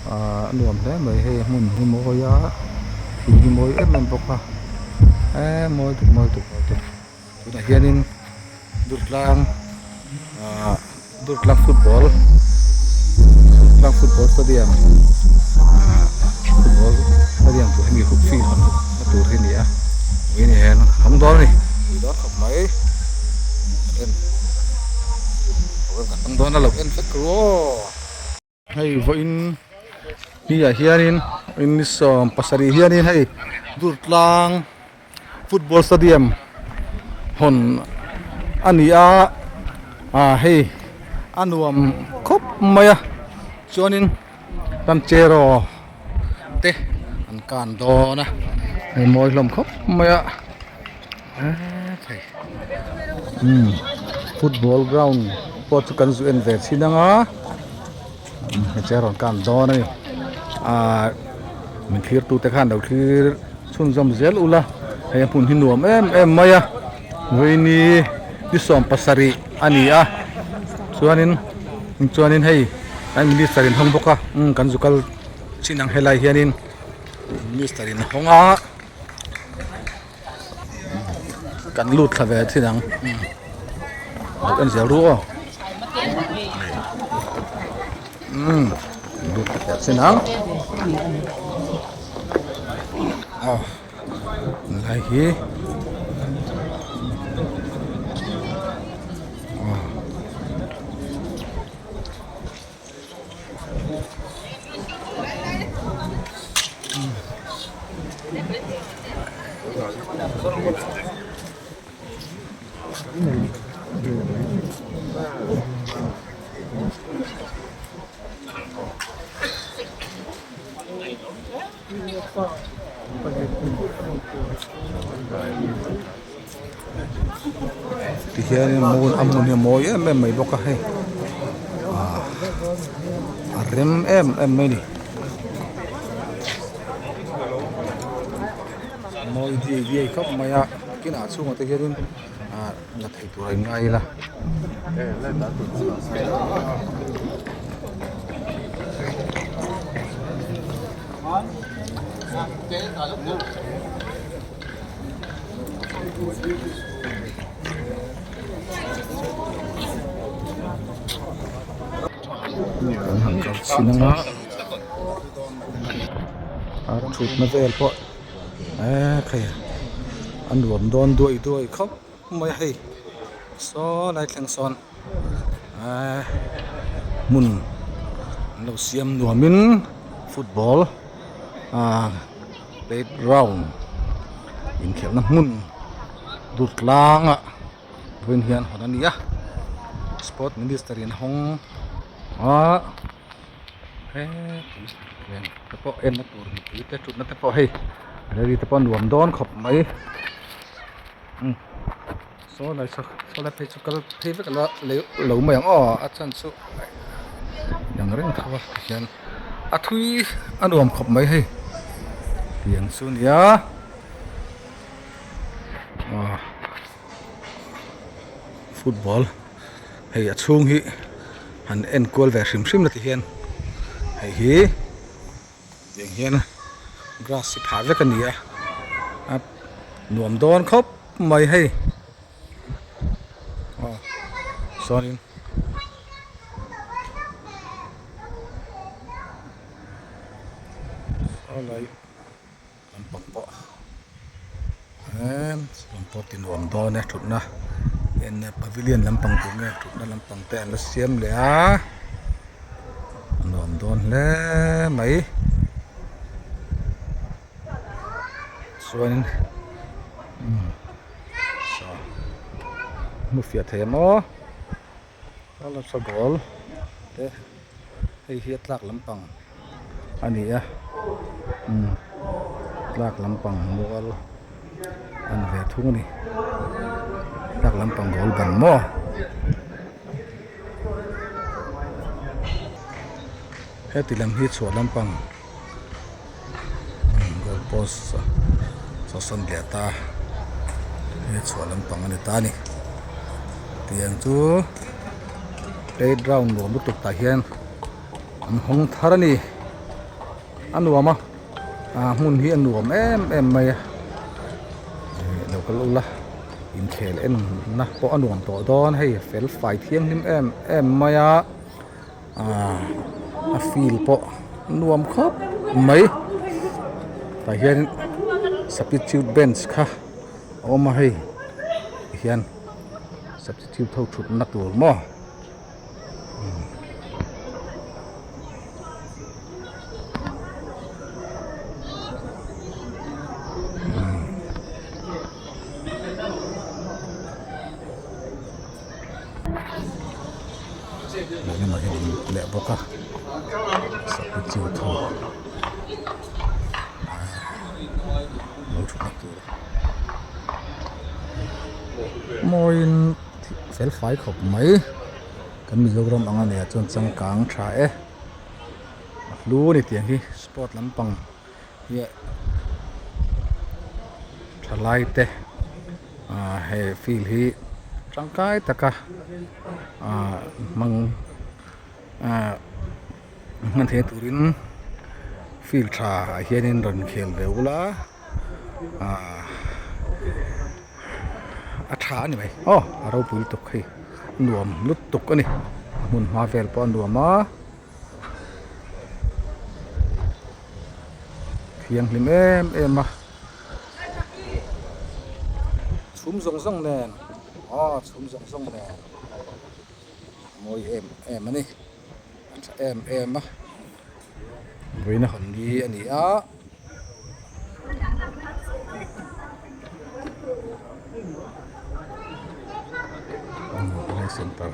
Ahh a nuam hle mai hei hmun hi mawi a thing hi mawi em em bawk a eee mawi tuk mawi tuk mawi tuk tunah hianin Durtlang ahh Durtlang football Durtlang football stadium ahh football stadium tur hi mi hup field na tur hi a ni a ui ni hian a hawng dawn a ni ui dawn khawp mai kan en kan hawng dawn a lo en vek ru aw. Hei vawiin ni ah hianin vawiin ni sawm pasarih hianin hei Durtlang football stadium hawn a ni a ah hei a nuam khawp mai a chuanin ramcheraw te an kan dawn a hei mawi hlawm khawp mai a hei umm football ground pawh chu kan zu en ve chhin ang a hmeichhe a rawn kan dawn a ni ahh min thlir tute khan lo thlir chhunzawm zel ula hei a hmun hi nuam em em mai a vawiini ni sawm pasarih a ni a chuanin chuanin hei an minister in hawng bawk a umm kan zu kal chin ang helai hianin minister in hawng a. Kan lut thla ve thin ang lo en zel ru aw umm lut thla ve thin ang aw lai hi aw. Tihianin mawn a hmun hi a mawi em em mai bawk a hei ah a rem em em mai a ni mawi diai diai khawp mai a kinah chhungah te hianin ah la thei tur a inngai ila. Kan han kal chhin anga a thutna vel pawh eee khai a nuam dawn duai duai khawp mai a hei saw lai thleng sawn eee hmun an lo siam nuamin football ah playground inkhelhna hmun Durtlanga vawiin hian hawn a ni a sport minister in a hawng a he te pawh enna tur mipui te thutna te pawh hei gallery te pawh a nuam dawn khawp mai umm saw lai saw saw lai phei chu kal phei vek ila lo mai ang aw a chhan chu dang reng tho a tihian a thui a nuam khawp mai hei tiang chu a nia aw football hei a chhung hi han en kual ve hrim hrim la ti hian hei hi tiang hian grass hi phah vek a ni a a nuam dawn khawp mai hei aw sawnin. Lampang pawh emm lam pawh ti nuam dawn e thutna en pavilion lampang tur nge thutna lampang te an la siam leh a a nuam dawn hle mai chuanin umm saw hmu fiah thei ang aw goal te hei hi a tlak lampang a ni a umm tlak lampang mual a ni ve thung a ni tlak lampang goal ban maw. Heti lam hi chhuah lampang goal post saw sawn leh ta he chhuah lampang a ni ta a ni tiang chu playground nuam lutuk tah hian an hawng thar a ni. a nuam a ah hmun hi a nuam em em mai a ih lo kal ula inkhel en na pawh a nuam tawh dawn hei fel fai thianghlim em em mai a ah a field pawh nuam khawp mai tah hian substitute bench kha a awm a hei tihian substitute ho thutna tur maw. Lehlamah hian in leh bawk a substitute ho lo thutna tur mawiin. Fel fai khawp mai kan Mizoram ang a nia chuan changkang tha e a hlu a ni tiang hi sport lampang hi thalai te ah he field hi tangkai taka ah hmang ah hman theih turin field tha ah hianin rawn khel ve ula ah a tha a ni mai aw a ropui lutuk hei nuam lutuk a ni a hmun hma vel pawh a nuam a thianghlim em em a chhum zawng zawng nen aw chhum zawng zawng nen a mawi em em a ni a tha em em a vawiin a hawn ni a ni a. Center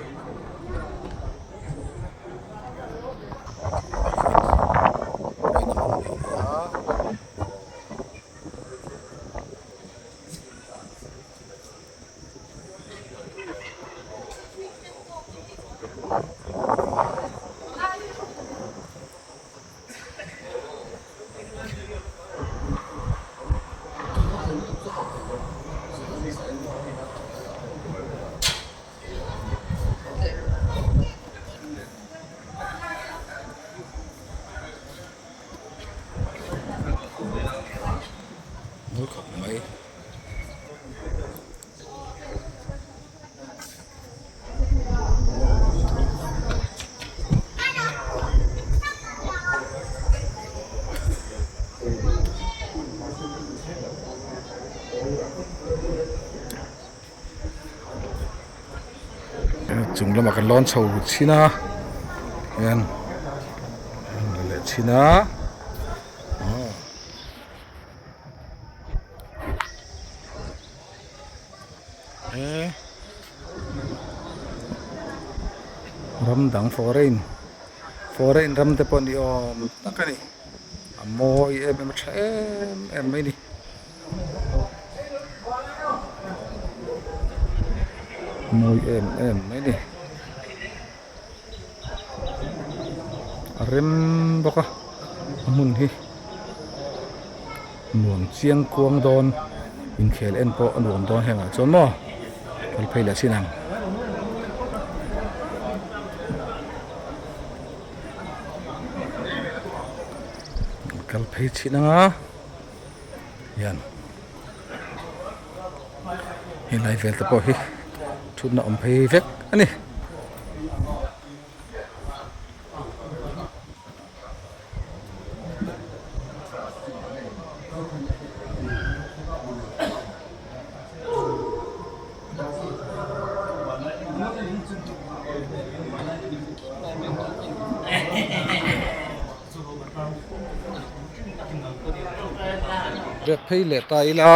Mawi khawp mai. Chung lamah kan lawn chho chhin a hian leh chhin a. He ram dang foreign foreign ram te pawh ni awm tak a ni a mawi em em a tha em em mai a ni. Mawi em em mai a ni a rem bawk a a hmun hi. Nuam chiang kuang dawn inkhel en pawh a nuam dawn hengah chuan maw kal phei leh sin ang. Kal phei chhin anga hian helai vel te pawh hi thutna awm phei vek a ni. Riak phei leh ta ila.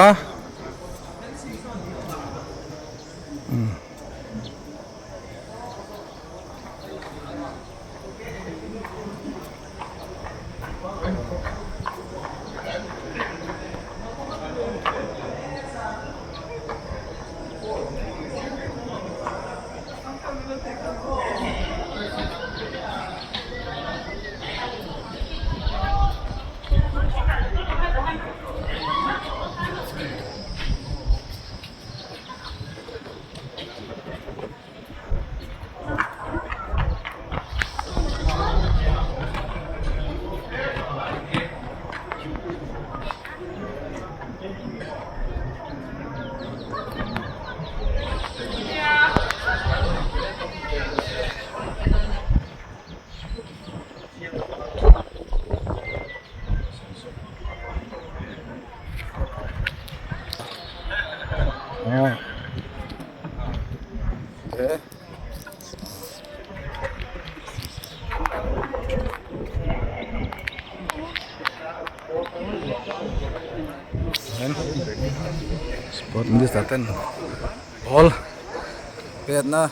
Sport minister ten ball petna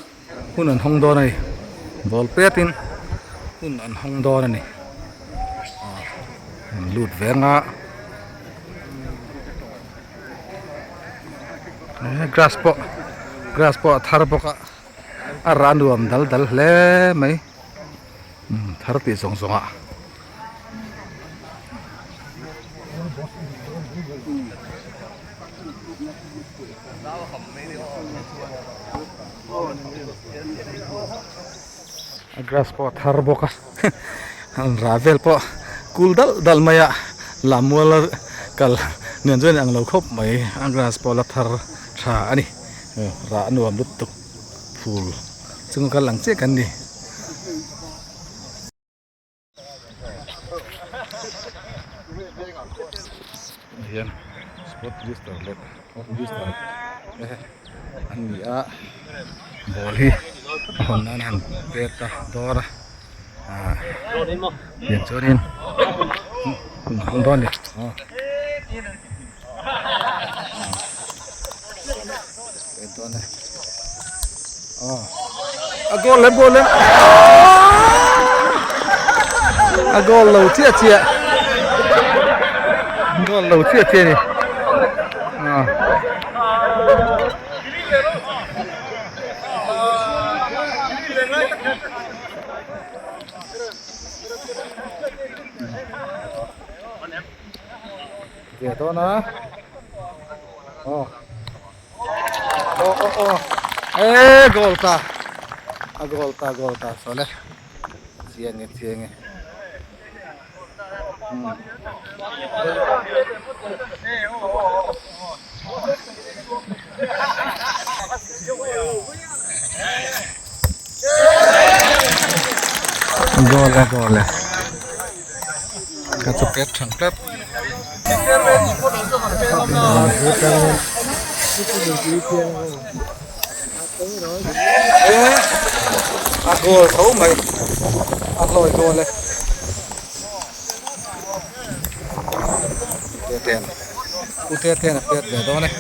hun an hawng dawn a ni ball petin hun an hawng dawn a ni an lut veng a grass pawh grass pawh a thar bawk a a rah nuam dal dal hle mai thar tih zawng zawng ah. A grass pawh a thar bawk a an rah vel pawh kul dal dal mai a lammual a kal nen chuan ang lo khawp mai a grass pawh la thar tha a ni rah a nuam lutuk phul chunga kal ang chiah kan ni. Hian sport minister leh home minister te an ni a ball hi a hawn nan han pet a dawr a ah tiang chuanin an hawng dawn a ni pet dawn e aw a goal leh goal leh a goal lo chiah chiah goal lo chiah chiah a ni ah. Ve dawn a aw. Aw aw aw eh goal ta a goal ta goal ta sawn e chiang e chiang e goal e goal e ka chu pet thang tlat. A goal tho mai a hlawi goal e ten ute ten a pet ve dawn e.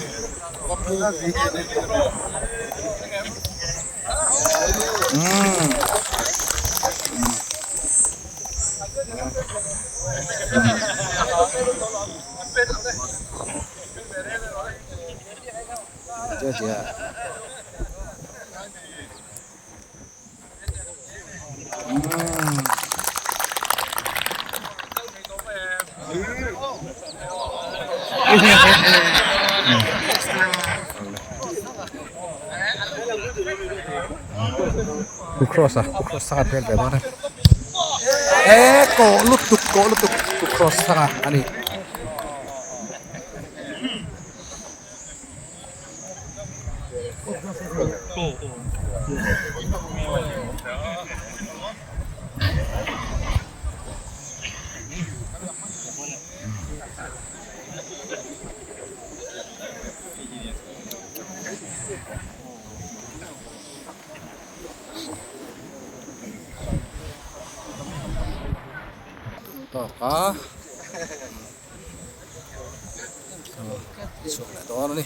Pu cross a pu cross sangha hmel ve dawn e eh kawh lutuk kawh lutuk pu cross sangha a ni. Tawk a chhuak leh dawn a ni.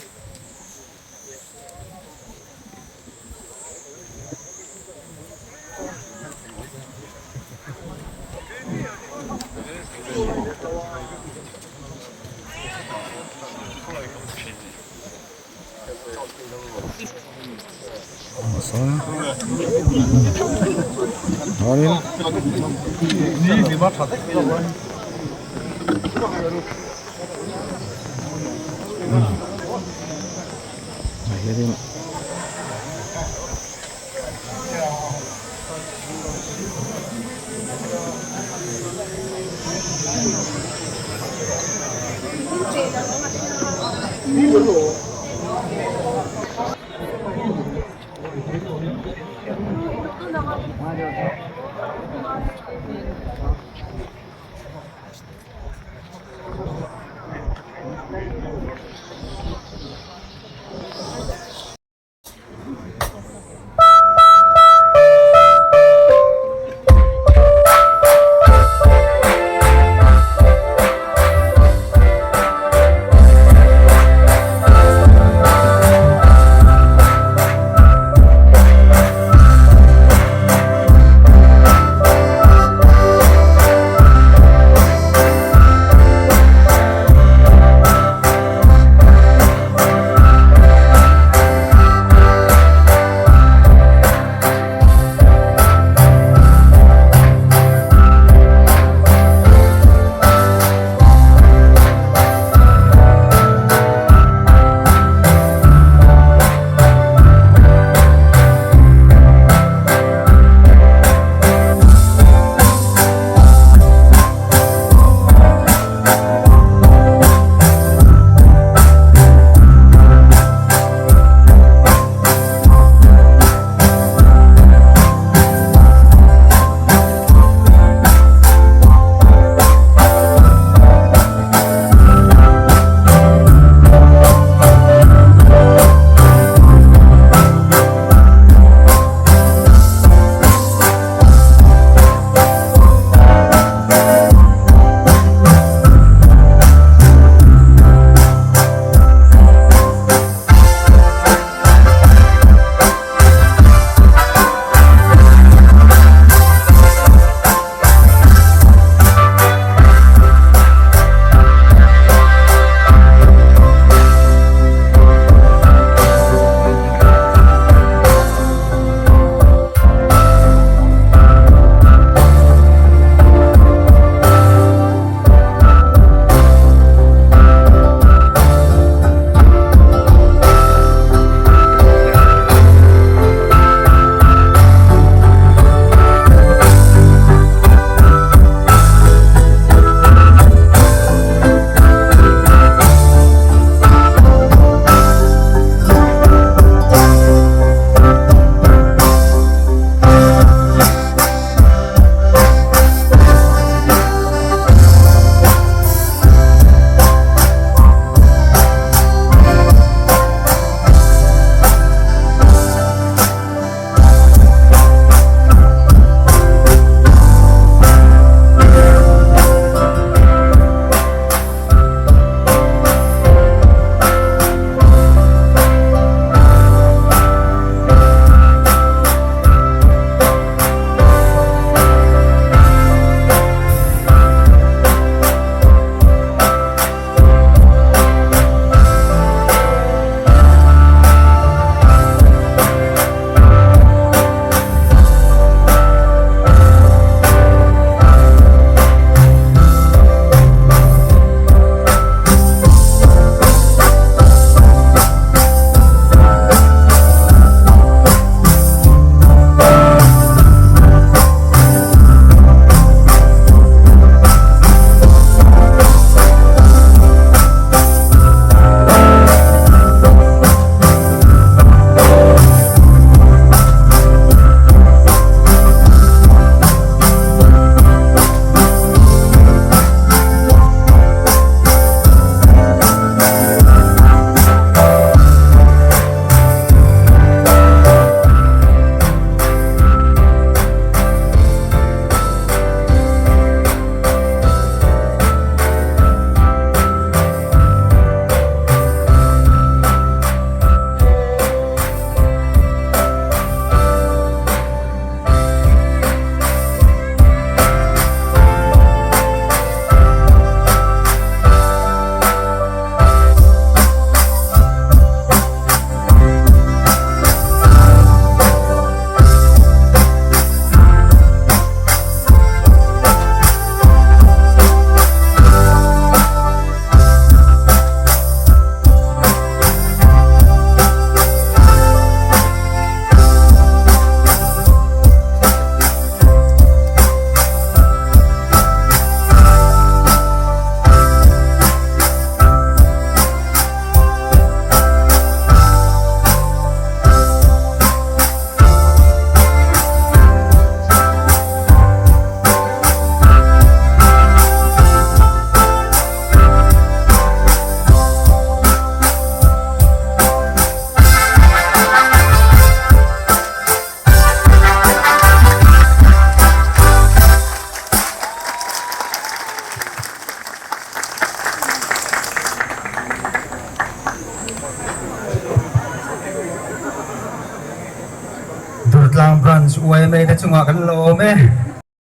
Durtlang Branch yma te chungah kan lawm e.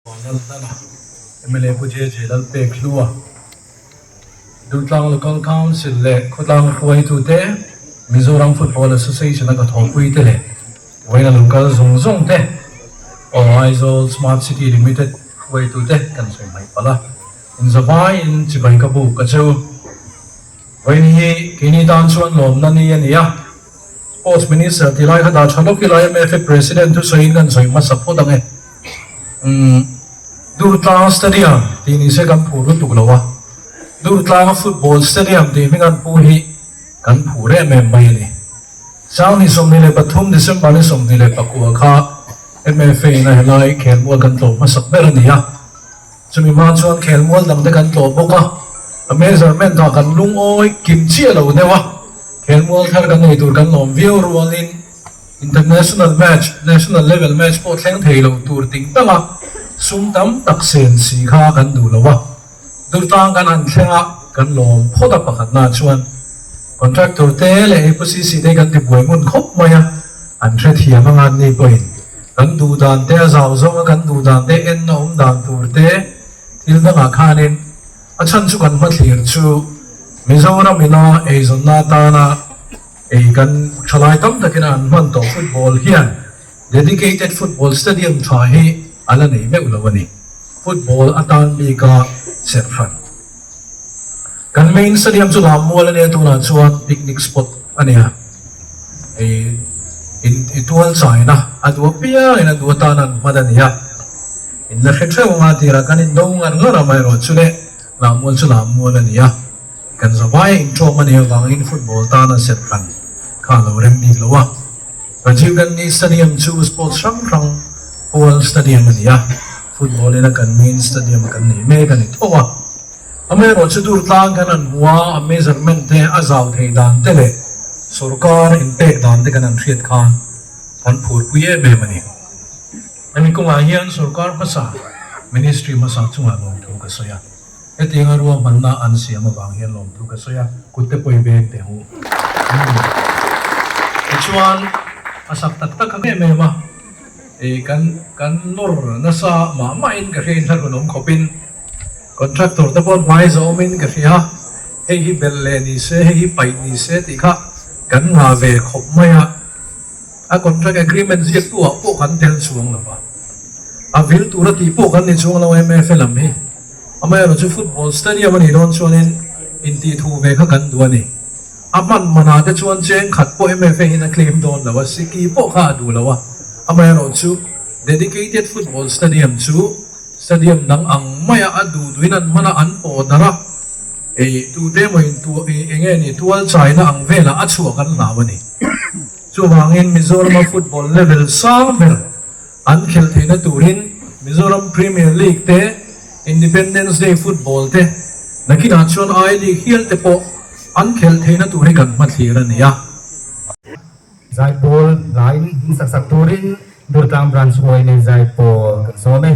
Vanlalhlana, mla Pu JJ Lalpekhlua, Durtlang Local Council leh khawtlang hruaitute, Mizoram Football Association a ka thawhpuite leh vawiina local zawng zawng te, aw Aizawl Smart City Limited hruaitute kan sawi hmaih palh a, inzavaiin chibai ka buk a chu. Vawiin hi keini tan chuan lawmna ni a ni a, Sports Minister ti lai kha dah tha lawk ila MFA President thusawiin kan sawi hmasa phawt ang e. Umm Durtlang Stadium tih ni se kan phur lutuk lo a, Durtlang Football Stadium tih hming an pu hi kan phur em em mai a ni. 2023 December ni 24 kha MFA in a helai khelmual kan tlawh hmasak ber a ni a. Chumi hma chuan khelmual dang te kan tlawh bawk a, a measurement ah kan lungawi kim chiah lo deuh a, khelmual thar kan nei tur kan lawm viau rualin international match, national level match pawh thleng thei lo tur ting tang a, sum tam tak sen si kha kan duh lo a, Durtlang kan han thleng a, kan lawm phawt a pakhatna chuan contractor te leh APCC te kan ti buai ngun khawp mai a, an hrethiam anga an ni pawhin. Kan duh dan te a zau zawng a, kan duh dan te en a awm dan tur te thil dangah khanin a chhan chu kan hmathlir chu Mizoram ina eizawnna atana ei kan thalai tam takin a an hman tawh football hian dedicated football stadium tha hi a la nei meuh lo a ni. Football atan bika serh hran. Kan main stadium chu Lammual a nia tunah chuan picnic spot a nia. Hei in i tual chaina a duh apiangin a duh atan an hman a nia. In la hre theuh anga tirah kan indo ngar ngar a amaherawhchu le Lammual chu Lammual a nia. Kan zavaia intawm a nih avangin football tana serh hran kha a lo rem bik lo a. Rajiv Gandhi Stadium chu sports hrang hrang pual stadium a ni a, football ina kan main stadium kan nei mek a ni tho a. Amaherawhchu Durtlang kan han hmu a, a measurement te a zau thei dan te leh sorkar inpek dan te kan han hriat khan kan phurpui em em a ni. Hemi kawngah hian sorkar hmasa, ministry hmasa chungah lawmthu ka sawi a. Hetianga ruahmanna an siam avang hian lawmthu ka sawi a, kut te pawh i veng teh ang u. Tichuan, a sak tak tak ang em em a, ih kan kan nawr nasa mah mahin ka hria inhla run awm khawpin contractor te pawh hmai zawmin ka hria, hei hi belh leh ni se, hei hi paih ni se tih kha kan ngah ve khawp mai a, a contract agreement ziaktu ah pawh kan tel chuang lo va, a vil tura tih pawh kan ni chuang lo MFA lam hi. Amaherawhchu chu football stadium a nih dawn chuanin intih thu ve kha kan duh a ni. A hman manah te chuan cheng khat pawh MFA hian a claim dawn lo a, siki pawh kha a duh lo a. Amaherawhchu dedicated football stadium chu stadium dang ang maia a duh duhin an hman a, an pawh darh a, ei tute emaw in tu eng nge ni tual chaina ang velah a chhuah kan hlau a ni. Chuvangin Mizorama football level sang ber An khelh theihna turin Mizoram Premier League te, Independence Day Football te, nakinah chuan I League hial te pawh an khelh theihna tur hi kan hmathlir a ni a. Zaipawl hlain in sak sak turin Durtlang Branch yma Zaipawl kan sawm e.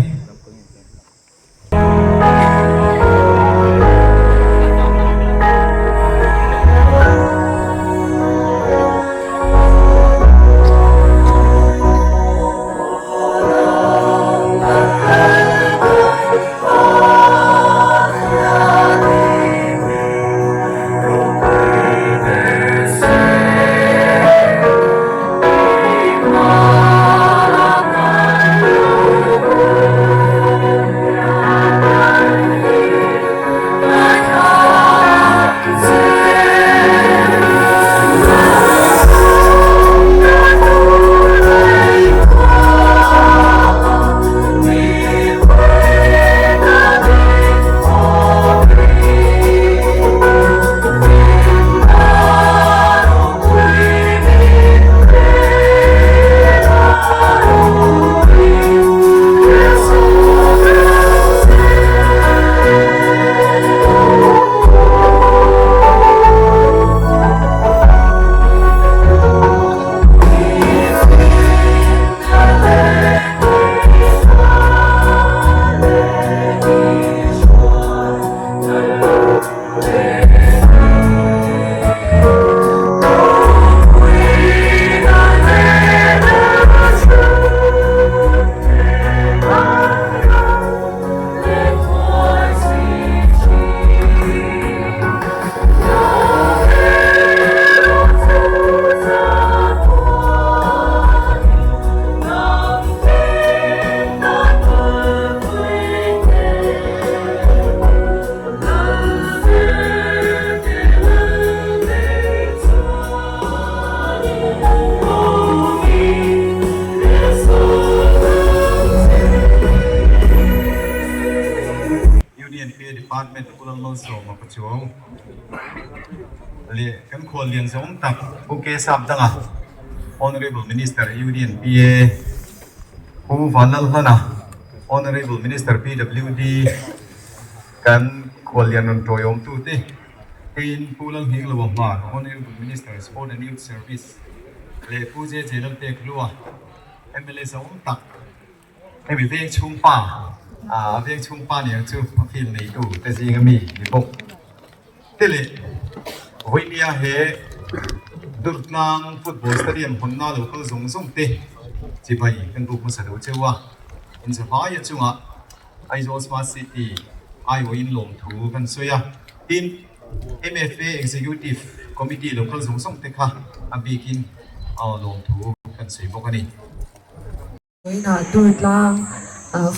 Union PA Department Pu Lalmalsawma Pachuau leh kan khuallian zawng tak Pu K Sapdanga, Honourable Minister Union PA, Pu Vanlalhlana, Honourable Minister PWD, kan khuallian rawn tawiawmtute tin Pu Lalhingloa Hmar, Honourable Minister Sport and Youth Service leh Pu JJ Lalpekhlua, mla zawng tak. Hemi veng chhung pa, a veng chhung pa niang chu a field neitu te zinga mi ni bawk te leh vawinia he Durtlang football stadium hawnna lo kal zawng zawng te chibai kan buk hmasa lo cheu a, inzavaia chungah Aizawl Smart City aiawhin lawmthu kan sawi a, tin MFA Executive Committee lo kal zawng zawng te kha a bikin lawmthu kan sawi bawk a ni. Vawiinah Durtlang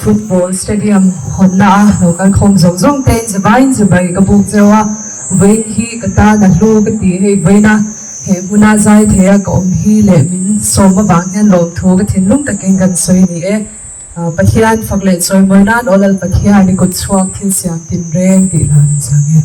Football Stadium hawnna a lo kal khawm zawng zawng te in zavain chibai ka buk cheu a, vawiin hi ka tan a hlu ka ti hei vawiina he hmuna zai thei a ka awm hi leh min sawm avang hian lawmthu ka thinlung takin kan sawi ni e. Pathian fak leh chawimawi nan aw Lal Pathian i kut chhuak thil siam tinreng tih hlan an sang e.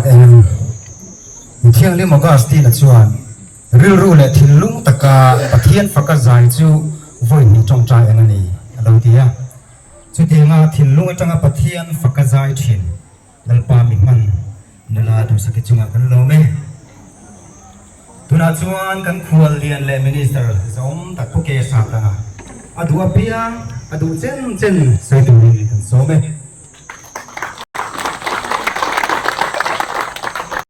eng. Mithianghlim Augustine-a chuan rilru leh thinlung taka Pathian faka zai chu vawi hnih tawngtai ang a ni, a lo ti a. Chutianga thinlung atanga Pathian faka zai thin Lalpa mi hman nula duhsaki chungah kan lawm e. Tunah chuan kan khual lian leh Minister zawm tak Pu Ke Satanga a duh apiang a duh chen chen sawi turin kan sawm e.